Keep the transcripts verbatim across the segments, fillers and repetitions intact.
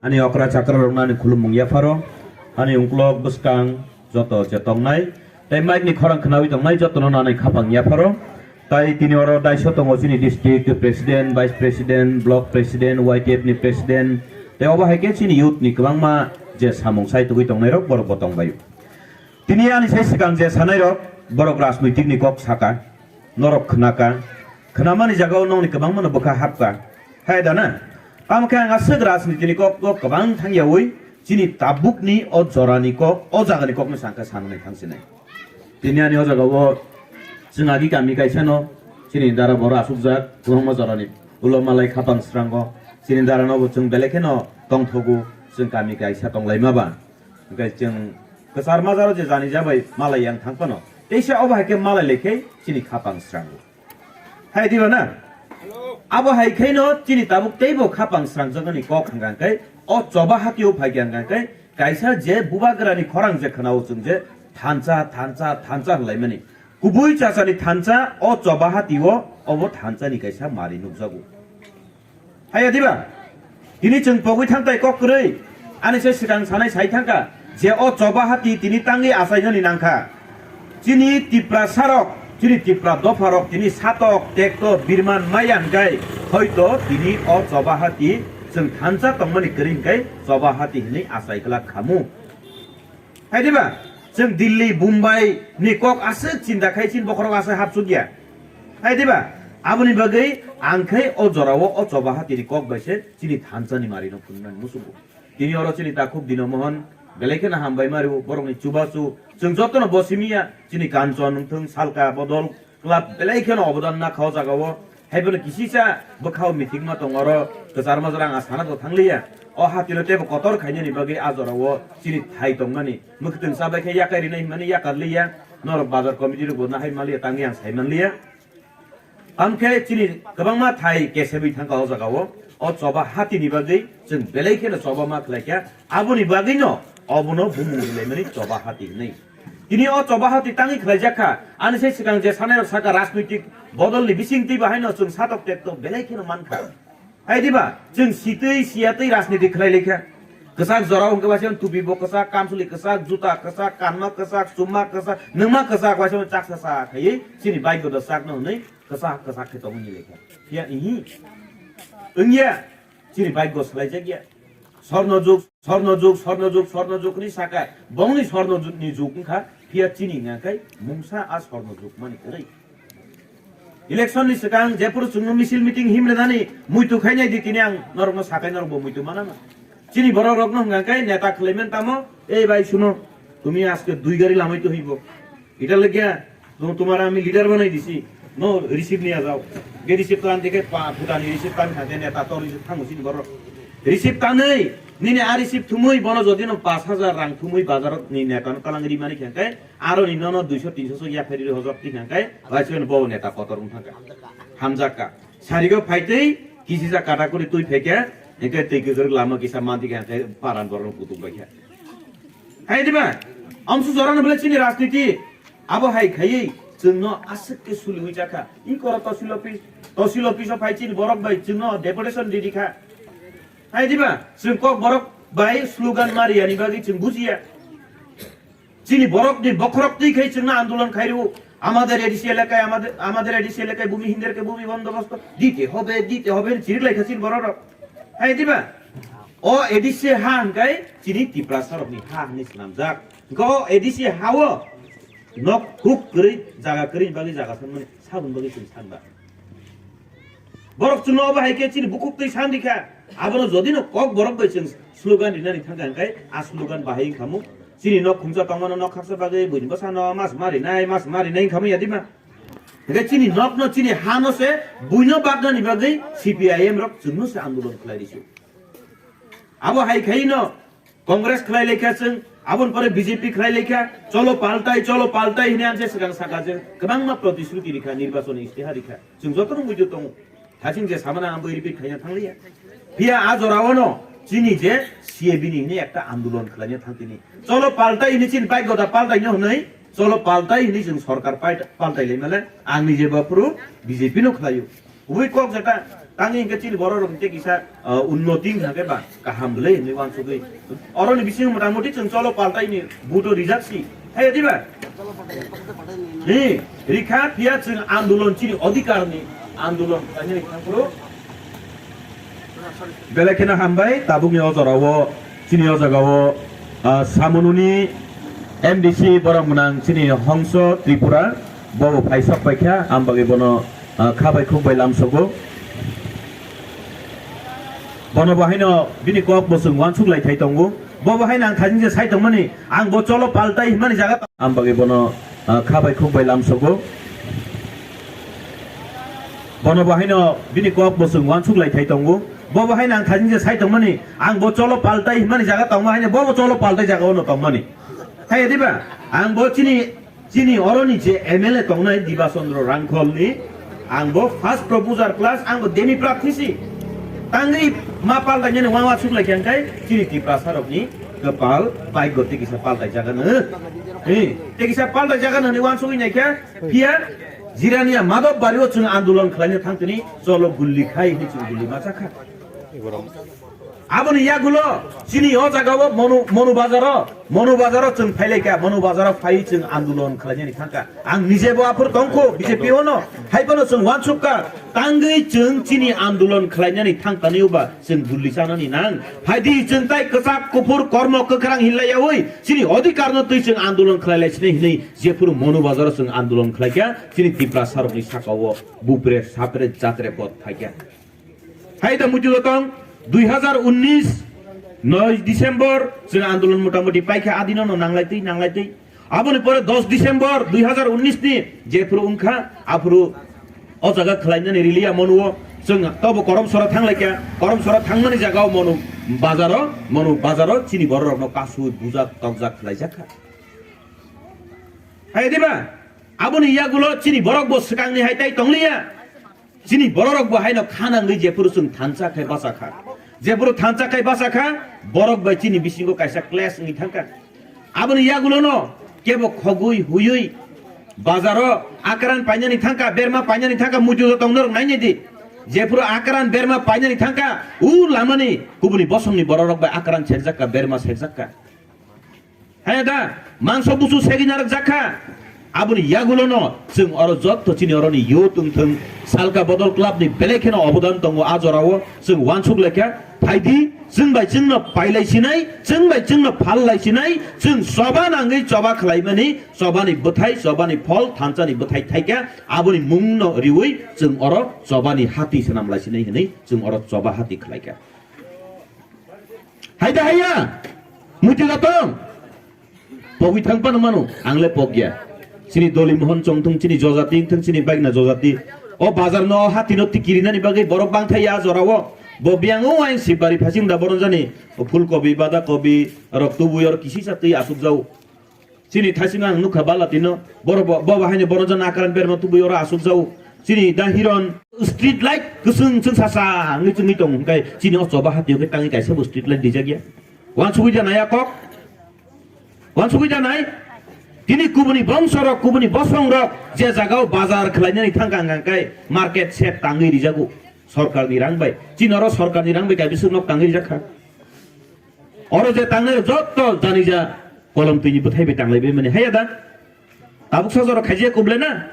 Ani okra chakra rokno ani khulumung yapharo, ani ungkulok bwskang joto je tongnai, tei mic ni khorang khnawi tongnai jotono nani khapang yapharo. Tai tini oro daiso tongo chini district president, vice president, block president, Y T F ni president, tei obo hai khe chini youth ni kwbangma je samung sai tugwi tongnai rok borok bo tongbaio. Tini ani sai swkang je sanai rok borok rajnoitik ni kok saka, norok khnaka, khnamani jagao nongni kwbangmano bwkha hapka. Hai da na? Tamo khe ang aswk rajniti ni kok, kok kwbang thangyawi chini tabukni o jorani kok, o jagani kokno sangkha sanani thangsinai. Tini ani o jagao chwng agi kami kaisa no chini dara boro asukjak kwbangma jorani ulo malai khapang srango chini dara no bo chwng belai kheno tongthogo chwng kami kaisa tonglaima ba. Hwnkhe chwng kwchar majaro je jani jabai malai yang thang phano, teisa obo hai khe malai lai khe chini khapang srango. Hai diba na? Abo hai khe no chini tabuk teibo khapang srangjagani kok hwnkha khe o choba hatio phai khe hwnkha khe kaisa je bubagrani khorang je khwnao chwng je thansa, thansa, thansa hwnlaimani. Kubui chachani thansa o choba hatio obo thansani kaisa mari nukjago. Haiya diba? Tini chwng pogwi thang tai kok kwrwi. Ani se swkang sanai sai thangkha je o choba hati tini tangwi achainani nangkha. Chini Tiprasa rok, chini Tipra dopha rok tini satok tekto birman maya hwnkhe hoito tini o choba hati chwng thansa tongmani kwrwi hwnkhe choba hati hwnwi achai glak khamu. Hai diba? Chwng Delhi, Mumbai ni kok aswk chinta khai chini bokhorok aswk hapsuk ya. Hai diba? Aboni bagwi ang khai o jorao o choba hatini kok bai se chini thansa ni mari no phunuknani musugo. Tini oro chini takhuk Dino Mohon belai kheno hambai mari borokni chubachu. Chwng jotono bo simi ya chini Kanchon wngthung, Salka, Bodol, Club belai kheno obodan nakha o jagao. Haiphano kisisa bwkhao mithikma tongo oro kwchar majra ang sana to thangliya. O hatino teibo kotor khainani bagwi a jorao chini thai tongmani. Mwkhwtwng chabai khe yakai rinai hwnmani yakar liya. Norok bazar committee rokbo nahai manliya tangwi ang sai manliya. Tamkhe chini kwbangma thai kesebwi thangkha o jagao. O choba hatini bagwi chwng belai kheno choba ma khlaikha. Aboni bagwino obono bumung rilaimani choba hati hwnwi. Tini o choba hati tangwi khlaijak kha, ani se swkang je sanai rok saka rajnoitik bodol ni bising twi bahaino chwng satok tekto belai kheno mankha. Hai diba? Chwng sitwi siyatwi rajniti khlai laikha. Kwchak jorao hwnkhe waisa tupi bo kwchak, kamsuli kwchak, juta kwchak, kanma kwchak, chuma kwchak, nwngma kwchak, waisa chaksa sa khaiwi chini bike goda sakno hwnwi kwchak kwchak khe tongwi laikha. Phiya ihi wngya chini bike go swlaijak ya. Sorno jug, sorno jug, sorno jug, sorno jug ni saka bongni sorno jug ni jug wngkha, phiya chini hwnka khe mungsa a sorno jug mani kwrwi. Election ni swkang jephuru chwngno misil meeting himre nani muitu khainai di tini ang norokno sakai norokbo muitu manama. Chini borok rokno hwnka khe neta khwlaiman tamo, ei bai suno, tumi aske dui gari lamai to hibo. Ita lagya, to tumara ami leader banai disi, no receive niya jao. Ge receive tan dikhe pa, Bhutan ni receive tan khate neta to receive thango chini borok. Receive tanai, nini a receive thumui bono jodi no pash hajar rang thumui bazar ni neta no talang ri mani khe, aro ni nono duiso tinso so yaphari ri hojok ti khe, waise bo neta kotor wng thangkha. Hamjakka. Sarigo phaitwi kisisa kata kuri twi phaikhe, hingke twi kwrwk lama kisa manti khe, hingke paran borok kutung bai khe. Hai diba? Amsu jorano bole chini rajniti. Abo hai khaiwi chwngno aswk khe suliwi jakha. I koro tahsil office, tahsil office o phai chini borok bai chwngno deputation ridi kha. Hai diba? Chwng kok borok bai slogan mariyani bagwi chwng bujiya. Chini borokni bokhorok twi khai chwngno andolon khai rwo. Amader A D C elakaye, amader, amader A D C elakaye bumi hinderke bumi bondobostho dite hobe, dite hobe hwnwi chirik lai kha chini borok rok. Hai diba? O A D C ha hwnkhe chini Tiprasa rokni ha hwnwi swnamjak. Hwnkhe o A D C ha o nok huk kwrwi, jaga kwrwi bagwi jaga sanmani saboni bagwi chwng sanba. Borok chwngno obo hai khe chini bukhuk twi san rikha. Abono jodi no kok borok bai chwng slogan rinani thangkha hwnkhe a slogan bahai wngkha mu. Chini nok khungsa tongmano nok khaksa bagwi buini bwsano mas ma rinai, mas ma rinai wngkha mu yadima. Hwnkhe chini nokno, chini hano se buino baknani bagwi C P I M rok chwngno se andolon khlai rikha. Abo hai khaino Congress khlai laikha chwng, aboni pore B J P khlai laikha, cholo paltai, cholo paltai hwnwi ang je swkang saka je kwbangma protishruti rikha, nirbachoni istiha rikha. Chwng jotono muitu tongo. Thasing je samana ang boi repeat khaina thangliya. Phiya a jorao no chini je C A B ni hwnwi ekta andolon khlaina thangtini. Cholo paltai hwnwi chini bai goda paltaino hwnwi, cholo paltai hwnwi chwng sorkar pai-, paltai lai male, ang ni je baphuru B J P no khlaio. Ui kok jeta Tangwi hwnkhe chini borok rok hwnkhe kisa, uh, unnoti wngkha khe ba kaham bwlai hinwi uansugwi. Oroni bisingo mota moti chwng cholo paltai ni buto rijak si. Hai diba? Ni, rikha phiya chwng andolon chini odhikar ni andolon khlainani thangphuru. Belai kheno hambai, tabukni o jorao chini o jagao, ah, Samununi M D C borok mwnang chini Hongso Tripura, bo bo phai sok paikha, ang bagwi bono, ah, kha bai khuk bai lamsogo. Bono bo haino bini kok bo chwng uansuk lai thai tongo. Bo bo haino ang thajing je sai tongmani, ang bo cholo paltai himani jaga tong-, ang bagwi bono, ah, kha bai khuk bai lamsogo. Bono bo haino bini kok bo chwng uansuk lai thai tongo. Bo bo haino ang thajing je sai tongmani, ang bo cholo paltai himani jaga tongma haino bo bo cholo paltai jaga ono tongmani. Hai diba? Ang bo chini, chini oroni je M L A tongnai Diba Chandra Rangkhol ni, ang bo first proposal class, ang bo demi prarthi si. Tangwi ma paltai nani uansuk lai khe ang khai chini Tiprasa rok ni kwpal bike go tei kisa paltai jaga no. He, tei kisa paltai jaga no ni uansugwi nai khe phiya Jirania Madhab Bari o chwng andolon khlaina thang tini cholo gulli khai hinwi chwng gulli ma chakha. Aboni yagulo chini o jaga o Monu, Monu Bazar o, Monu Bazar o chwng phailaikha, Monu Bazar o phai chwng andolon khlainani thangkha. Ang nije bo aphuru tongkho B J P o no, hai phano chwng uansukha, tangwi chwng chini andolon khlainani thang tani uba chwng gulli chanani nang. Phaidi chwng tai kwchak kuphur kormo kwkhrang hinlaiyaui chini odhikar no twi chwng andolon khlailai sinai hinwi jephuru Monu Bazar o chwng andolon khlaikha, chini Tiprasa rokni saka o bupre sapre jatre bot phaikha. Hai da muitu tong, dui hazar unnis noi December chwng andolon motamoti paikha adino no nanglai twi, nanglai twi. Aboni pore dos December dui hazar unnis ni jephuru wngkha, aphuru o jaga khlainani riliya Monu o chwng tobo Koromsora thanglaikha, Koromsora thangmani jaga o Monu Bazar o, Monu Bazar o chini borok rokno kasui bujak tokjak khlaijakha. Hai diba? Aboni yagulo chini borok bo swkangni hai tai tongliya. Chini bororok bo haino kha nangwi jephuru chwng thansa khai bacha kha. Jephuru thansa khai bacha kha, borok bai chini bisingo kaisa clash wngwi thangkha. Aboni yagulono kebo khogwi huywi bazaro akran painani thangkha, berma painani thangkha, muitu tongnorok nainai di. Jephuru akran berma painani thangkha, u lamani kubuni bosongni bororok bai akran sekjakka, berma sekjakka. Hai da, mangso busu segwi narwk jakha. Aboni yagulono chwng oro jotto chini oroni youth wngthwng, Salka Bodol Club ni belai kheno obodan tongo a jorao. Chwng uansuk laikha, phaidi, chwng bai chwngno pailai sinai, chwng bai chwngno phal lai sinai, chwng choba nangwi choba khlaimani, chobani bwthai, chobani phol, thansani bwthai thaikha, aboni mungno riwi chwng oro chobani hati swnam lai sinai hinwi chwng oro choba hati khlaikha. Hai da haiya, muitu gatong. Pogwi thang phano mano, ang le pok ya. Chini Doli Mohon chongthung, chini jojati wngthung, chini bagna jojati. O bazar no, o hati no tikiri nani bagwi borok bangthai ya jora o. Bo biyang o ain sibari phasing da boron jani. O phul kobi, bada kobi, rok tubui or kisi sa twi asuk jau. Chini thasing ang nukha bala tino. Boro bo, bo bahai ni boron jani akaran berma tubui oro asuk jau. Chini da hiron street light kusung sung sasa ngi chungwi tong kai. Chini o choba hati o kai tangi kaisa bo street light dijak ya. Wansugwi janai a kok? Wansugwi janai? Tini kubuni bongsorok, kubuni bosongrok je jagao bazar khlainani thangka hwnkha khe market shed tangwi rijago sorkarni rang bai. Chini oro sorkarni rang bai kaisa nok tangwi rijak kha. Oro je tangnai jotto janija kolom twini bwthai bai tanglai bai mani haya da. Tabuk sa jora khaijak kuble na?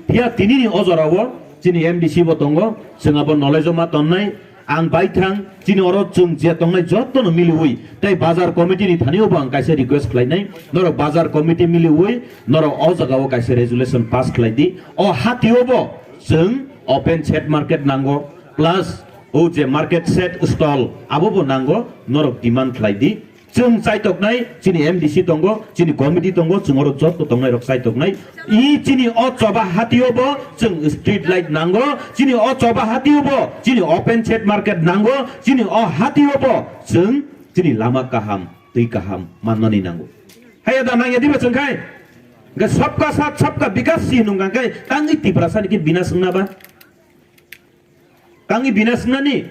Phiya tinini o jorao chini M D C bo tongo, chwng abo knowledge o ma tonnai. Ang bai thang, chini oro chwng je tongnai jottono miliwi tei bazar committee ni thani o bo ang kaisa request khlainai, norok bazar committee miliwi norok o jagao kaisa resolution pass khlai di. O hati o bo chwng open shed market nango, plus o je market shed stall abo bo nango, norok demand khlai di. Chwng chaitoknai, chini M D C tongo, chini committee tongo, chwng oro jotto tongnai rok chaitoknai. I chini o choba hatio bo chwng street light nango, chini o choba hatio bo chini open shed market nango, chini o hatio bo chwng chini lama kaham, twi kaham mannani nango. Haya da nangya diba chwng khai? Hwnkhe sabka sath, sabka bikas si hwnung kha khe tangwi Tiprasa ni khe bina swngna ba? Tangwi bina swngnani,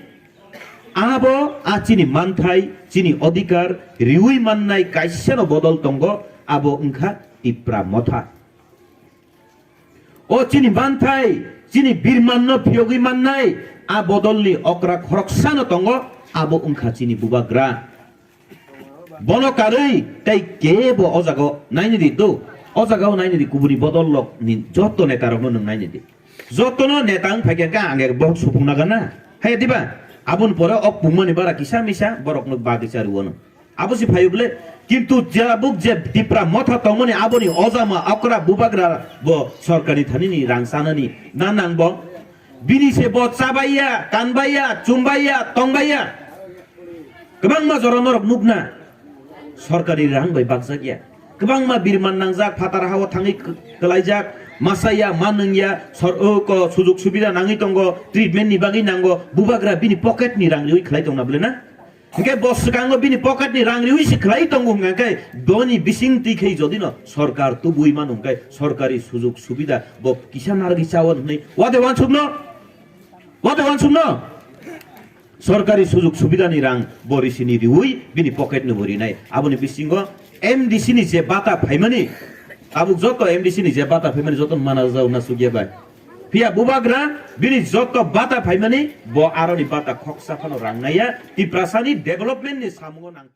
abo a chini manthai, chini odhikar, riwi mannai kaisano bodol tongo, abo wngkha Tipra Motha. O chini manthai, Chini birmanno phiyogwi mannai, a bodolni okra khoroksano tongo, abo wngkha chini bubagra. Bono karwi tei kebo o jagao naini di do, o jagao naini di, kubuni bodol rok ni joto neta rokno nwng naini di. Jotono neta wng phaikha khe ang ek bohok supung naga na. Hai diba? Aboni pore ok pungmani bara kisa misa borokno bagwi charwano. Abo si phaio bole, kintu jabuk je Tipra motha tongmani aboni ojama okra bubagra bo sorkarni thanini rang chanani na nang bo. Bini se bo chabaiya, kanbaiya, chumbaiya, tongbaiya. Kwbangma jora norok nukna sorkari rang bai bakjakya. Kwbangma birman nangjak, phatar hao thangwi k-, kwlaijak, masaya, manwngya, sor-, o ko sujug subida nangwi tongo, treatment ni bagwi nango, bubagra bini pocket ni rang riwi khlai tongna bole na? Hingke bo swkango bini pocket ni rang riwi se khlai tongo hingka khe boni bising twi khe jodi no sorkar tubui manu hingke sorkari sujug subida bo kisa narwgwi chawan hwnwi wade wansukno, wade wansukno sorkari sujug subida ni rang bo risini riwi bini pocket ni bo rinai. Aboni bisingo M D C ni je bata phaimani, tabuk joto M D C ni je bata phaimani joto mana jao na sugya bai. Phiya bubagra bini joto bata phaimani bo aroni bata khoksa phano rang naiya, Tiprasani development ni samungo nang